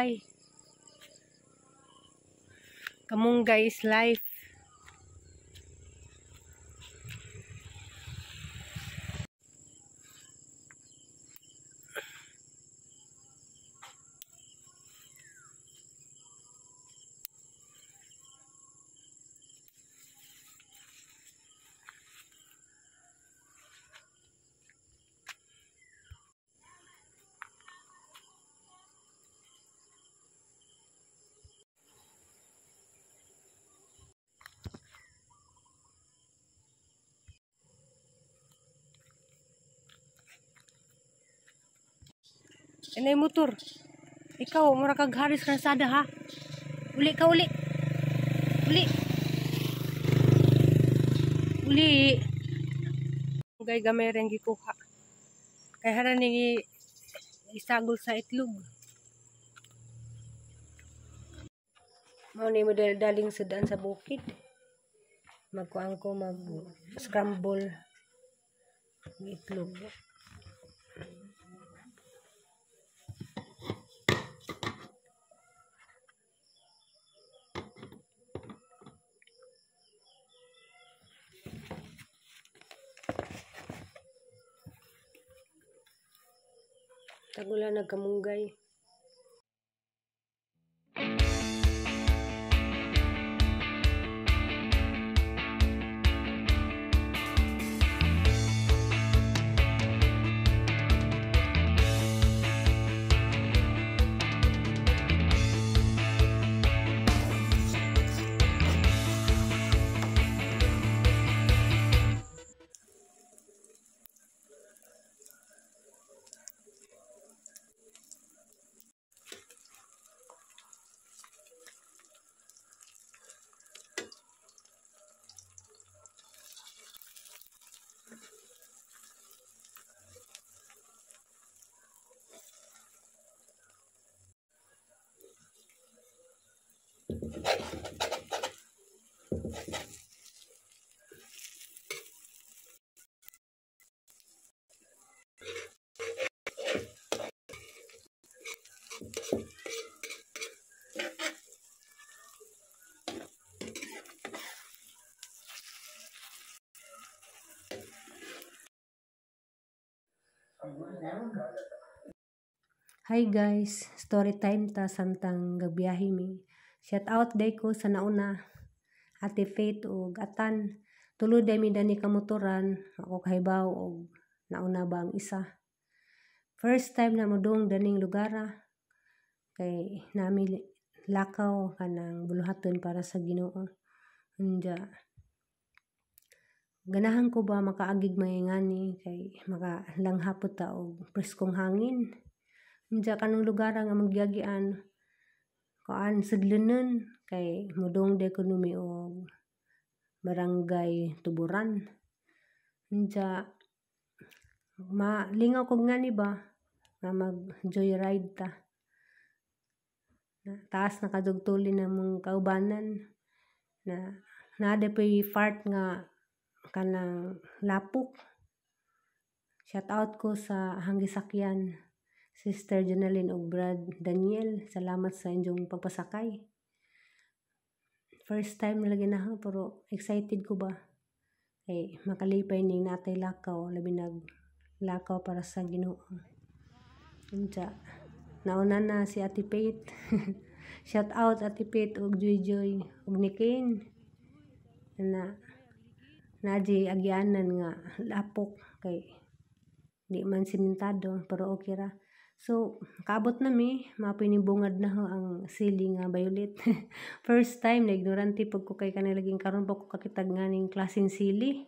Kamunggay. Kamunggay is life. Inay motor. Ikaw, mura kag haris kalsada ha. Uli ka, uli. Uli. Uli. Gay gamay rin gikuha. Kay haran ni isagol sa itlog. Mao ni model daling sudan sa bukid. Magkuan ko mag scramble itlog. Tagula nagkamunggay. Hi guys, story time ta samtang gagbiyahe mi. Shout out day ko sa nauna, Ate Faith og Atan. Tulo day mi dani kamotoran, ako kahibaw og nauna ba ang isa. First time na modung daning lugara kay nami lakaw kanang buluhaton para sa Ginoo. Unya ganahan ko ba makaagig mga ngani kay makalanghapot ta og preskong hangin. Unya kanang lugar nga magyagian kuan sudlonon kay modung day kuno mi og barangay Tuburan. Unya malingaw kog ngani ba nga mag joyride ta. Taas nakadugtuli na mong kaubanan na naa poy fart nga kanang lapok. Shout out ko sa hanggisakyan, Sister Jonalyn og Brad Daniel. Salamat sa inyong pagpasakay. First time na lagi na ako, pero excited ko ba? Kay makalipay ning natay lakaw, labi nag lakaw para sa Ginoo. Unja, nauna na si Ate Faith. Shout out Ate Faith og Joy Joy og Nikin. Na naji agyanan nga lapok kay di man simentado pero okay ra. So kaabot na mi, mapoy ni bungad na ho ang sili nga violet. First time na ignorante pag ko kay kanilaging karon pa ko kakitag nga ning klaseng sili.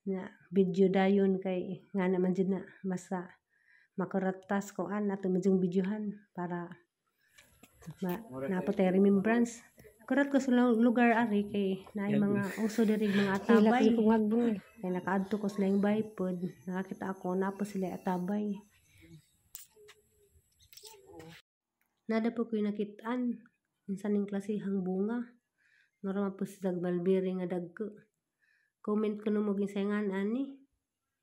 Na video dayon kay nga naman jud na basta makaratas ko an ato medyo videohan para napatay remembrance. Kurat ko sa lugar ari kay naay mga uso diri mga atabay. Kay nakaadto ko sa laing bay pod, nakakita ako na po sila atabay. Nada po ko'y nakitaan unsa ning klasehang bunga. Mura man po si Jag Mulberry nga dagko. Comment ko no mo ginsayngan ani.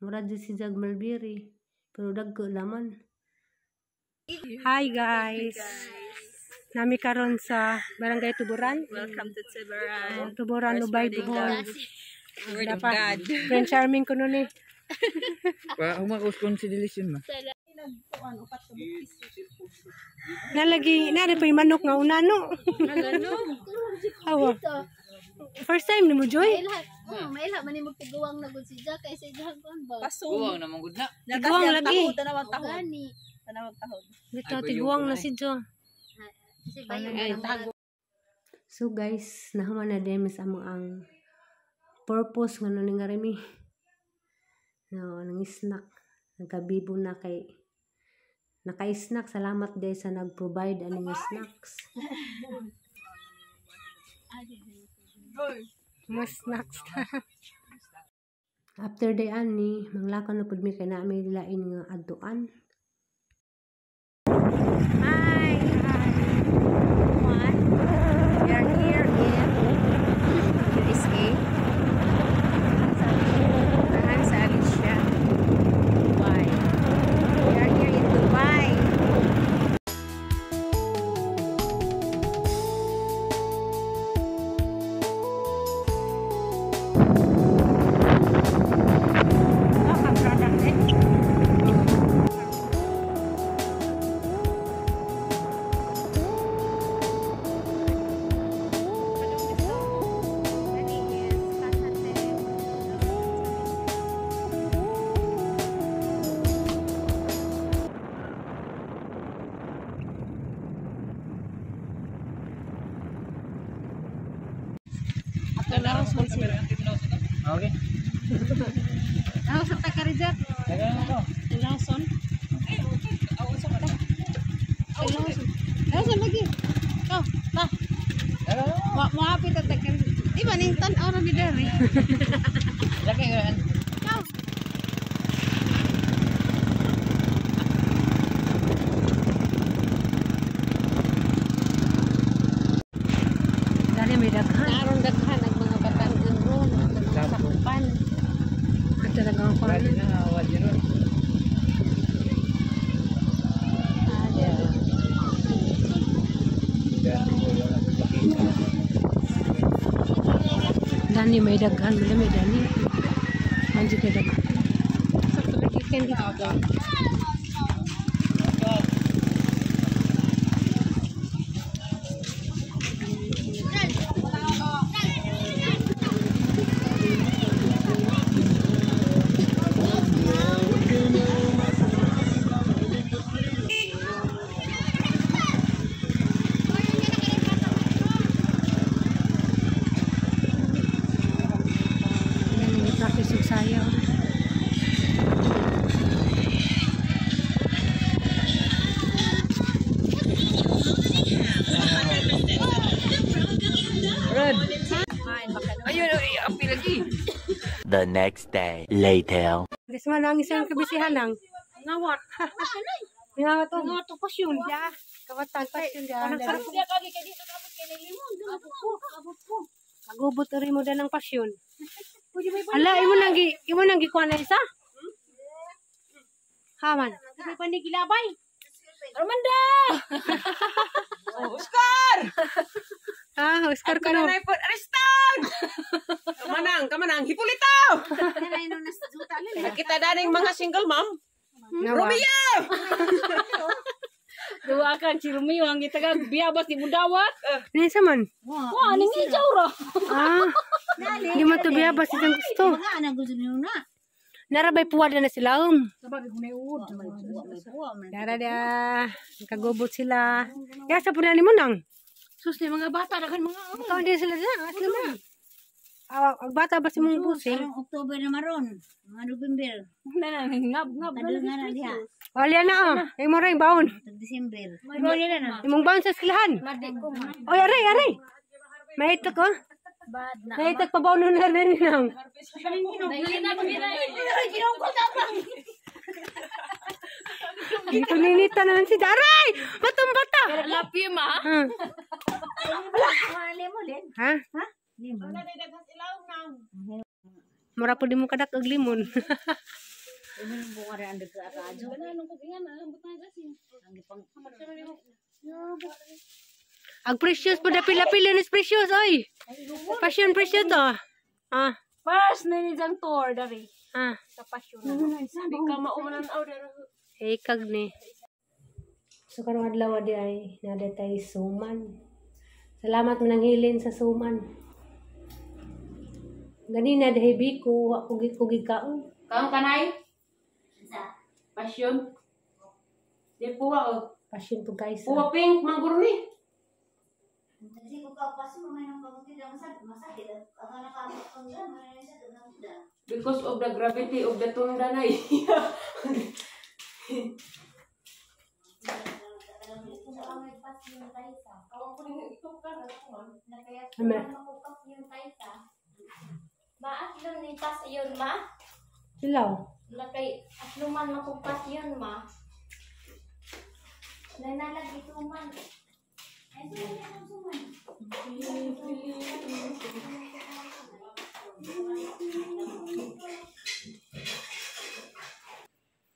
Mura jud si Jag Mulberry pero dagko laman. Hi guys. Nami karon sa Barangay Tuburan. Welcome to Tuburan. Tuburan, Ubay, Bohol. Word of God. Prince Charming ko nun eh. Pa humakos kon si Delition ma. Nalagi, nari pa yung manok nga una no. Awa. First time ni mo, Joy? Mailha man ni magtiguang na gud si Jack kay si Jack kon ba. Kuwang naman gud na. Tiguang lagi. Tanawag tahod. Gani. Tanawag tahod. Dito, tiguang na si Jo. Kasi bayo na. So guys, nahuman na din mas among ang purpose nga nun nga remi. No, nang snack. Nagkabibo na kay naka-snack. Salamat din sa nag-provide ani nga snacks. Mas snacks na. After day ani, manglakaw na pud mi kay naa mi lain nga adtuan. Hi! Hi! Everyone. We are here in USA. I'm sa Alicia. Dubai. We are here in Dubai. Okay. Ako sa takarijat. Lawson. Lawson lagi. Ko, ta. Mo hapit ta takarijat. Di ba ning tan-aw ra ni dere. Laki kan. Dali may daghan. Naron daghan ang mga batan-an ron, ang mga sakupan. At talagang ako. Wala na wala ron. Dani may daghan, wala may dani. Anjo kay daghan. Sa lagi candy. Yan, practice og sayaw. Red. Ayun, ay, api lagi. The next day, later. This man ang isang kabisihan ang ngawat. Ngawat og ngawat og pasyon. Ya, kawatan pasyon ya. Agubot rin mo dan ang pasyon. Ala, imo nang gikuha na isa? Haman. May panigilabay. Armanda! Oh, Oscar! Ah, Oscar ko no. Aristan! Kamanang, kamanang, Hipolito! Nakita daning mga single mom. Romeo! Duwa kan si Romeo ang gitagag biyabas ni mudawat. Ni sa man? Wa ning ijaw ra. Ah. Di man to biyabas itang gusto. Mga anak gusto niyo na. Narabay puwada na sila. Dara da. Kagubot sila. Ya sa punan nimo nang. Sus ni mga bata daghan mga. Ikaw hindi sila dyan. Sila man. Ang bata ba si mong pusing? Karong October na maron, mga November. Na na ngab ngab. Kadto nga na diha. Wala na oh. Imo ra yung baon. Tag December. Nila na. Imong baon sa eskwelahan. Oy, aray, aray. Maitok oh. Maitok pa baon na rin nang. Dito ninita na lang si Aray! Matumba ta! Lapi ma. Ha? Ha? Limon. Mura po di mo kadak og limon. Limon bunga rin ang dagka-radyo. Ang precious po na pila-pila ni precious oy. Passion precious to. Ah. First na ni jang tour dari. Ah. Sa passion. Di ka maumanan aw dara. Eh kag ni. So karong adlaw di ay nadatay suman. Salamat mananghilin sa suman. Ganina dahi biko wa ko gikaon. Kaon kanay? Passion. Di puwa oh. Passion po guys. Puwa pink mangguro ni. Because of the gravity of the tunda na. Maatlon ni pas yun ma. Silaw. Lakay atluman makupas yun ma. Nanalag ituman. Ay suman suman.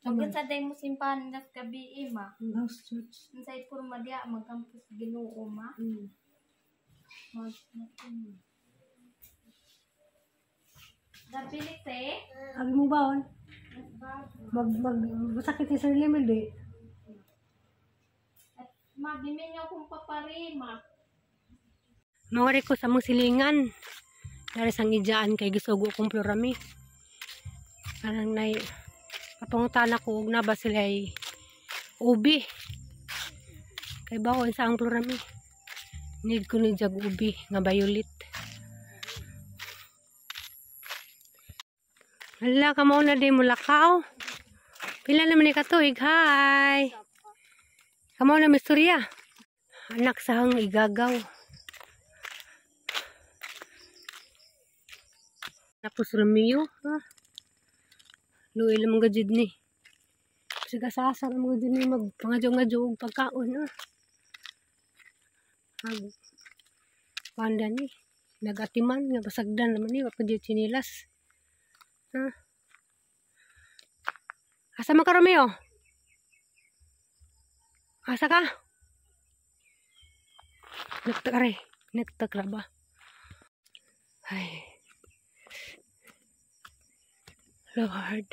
Pagkat sa day mo simpan nas gabi ma. House church. Unsay porma diya magkampus Ginoo ma. Mag Dapili te. Abi mo baon? Mag masakit sa limil di. At magiminyo kong paparima. Mawari ko sa mong silingan. Dari sang ijaan kay gisugo kong plurami. Parang nay kapangutan ako og na ba sila ay ubi. Kay bawon sa ang plurami. Need ko ni jag ubi nga violet. Hala, kamaw na di mo lakaw. Pila naman ni katuig, hi. Kamaw na misturya. Anak sa hang igagaw. Tapos Romeo, ha? Luwi lang mga gajid ni. Siga sa asa lang mga gajid ni magpangadyo-ngadyo og pagkaon, ha? Ag panda ni. Nagatiman, nga pasagdan naman ni, wapag chinilas. Ha? Asa man ka, Romeo? Asa ka? Nagtakare. Nagtakra ba? Ay. Lord.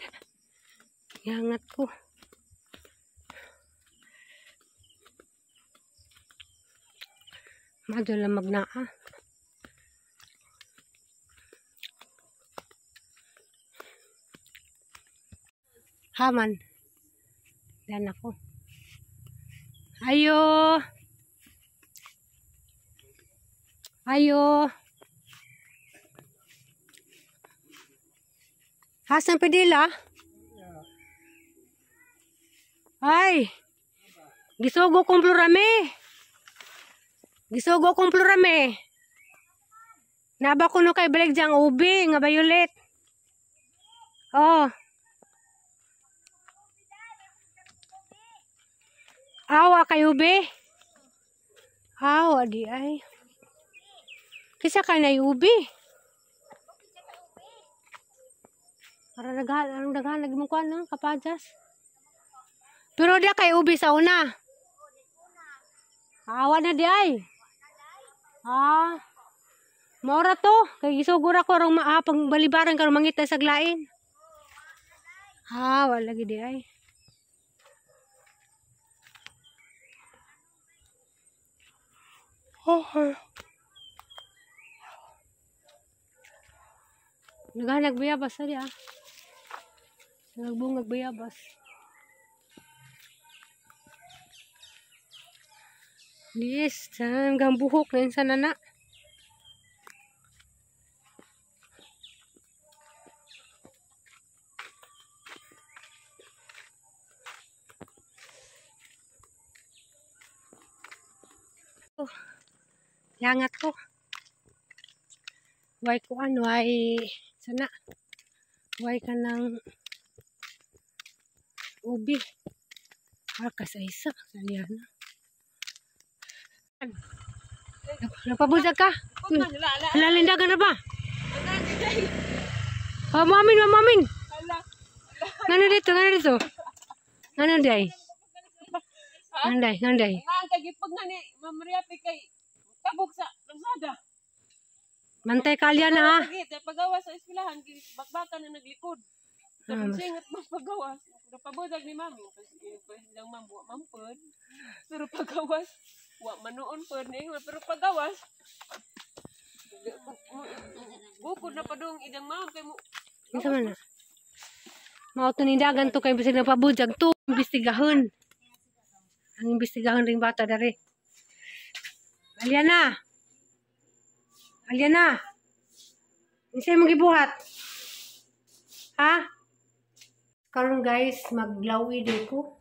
Yangat ko. Madyo lang magnaa. Haman. Dan ako. Ayo. Ayo. Hasan pedila? Ay. Gisugo kong plurame. Gisugo kong plurame. Naba kuno kay balik jang ubi nga violet. Oh. Awa kayo be? Awa di ay. Kisa ka na ubi. Para daghan, anong daghan lagi mo kuan no kapajas. Pero di kay ubi sa una. Awa na di ay. Ah. Maura to kay gisugura ko rong maapang balibaran karon mangita sa glain. Ah, wala lagi di ay. Oh, naghanag bayabas ali ah. Nagbungag bayabas. Yes, hanggang buhok na yun sa nana. Oh, yangat ko. Way kuan, way sana. Way ka ng ubi. Arkas ay isa. Salihan na. Nagpabuldag ka? Lalindagan na ba? Oh, mamin, mamamin. Ngano dito, ngano dito? Ngano day? Ngano day, ngano day? Ang kagipag na ni Ma'am Maria kay Mantay kalya na ah. Sige, sa pagawas sa eskwelahan, bakbakan na naglikod. Ah, Tapos siya ingat mas pagawas. Pero pabudag ni mami, lang ma'am, wa man pod. Pero pagawas, wa manuon pod ni pero pagawas. Bukod na padung idang ma'am kay mo. Unsa man na? Mao to ni dagan to kay bisag nagpabujag to imbestigahon. Ang imbestigahon ring bata dere. Aliana. Aliana. Unsa imong gibuhat? Ha? Karon guys, maglawi di ko.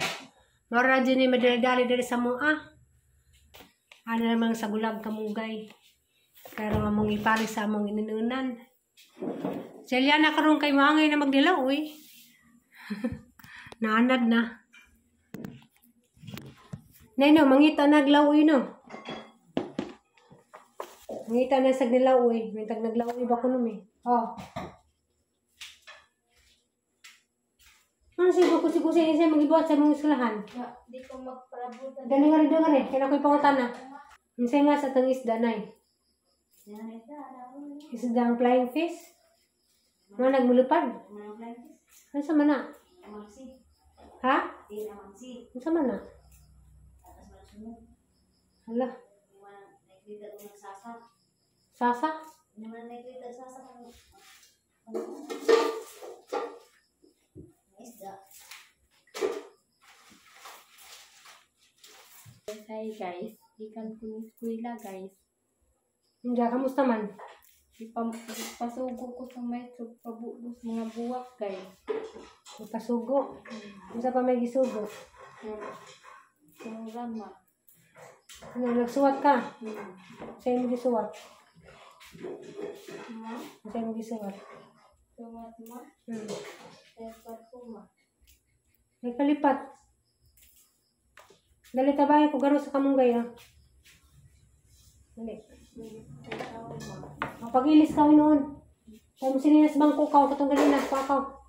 Mara dyan ni madali-dali diri sa mua. Ano namang sa gulag kamugay. Pero among ipari sa among ininunan. Si Eliana karon kay maangay na magdilaw uy. Naanad na. Nay no, mangita na glaw uy no. Mangita na sa nilaw uy. Mintag naglaw uy ba kuno mi. Oh. Ano siya kusi-kusi siya magibuhat sa mga eskwelahan? Di ko magparabutan. Dali nga rin, dali nga rin. Kaya ako'y pangutana. Minsan nga sa tang isda, nay. Isda ang flying fish? Mga nagmulupad? Ano sa mana? Ha? Ano sa mana? Hala. Sasa? Hi guys, ikan ko ni eskwela guys. Hindi, kamusta man? Ipasugo ko sa maestro pabubos mga buwak guys. Pasugo. Unsa pa may gisugo? Rama. Ano, nagsuwat ka? Sa imo gisuwat? Ma, Sa imo gisuwat? suwat ma, Tepat ko ma. May kalipat. Dali tabay ko garo sa kamunggay ah. Dali. Pagilis ka noon. Kaya mo sininas bangko ka, katong ganina, pakaw.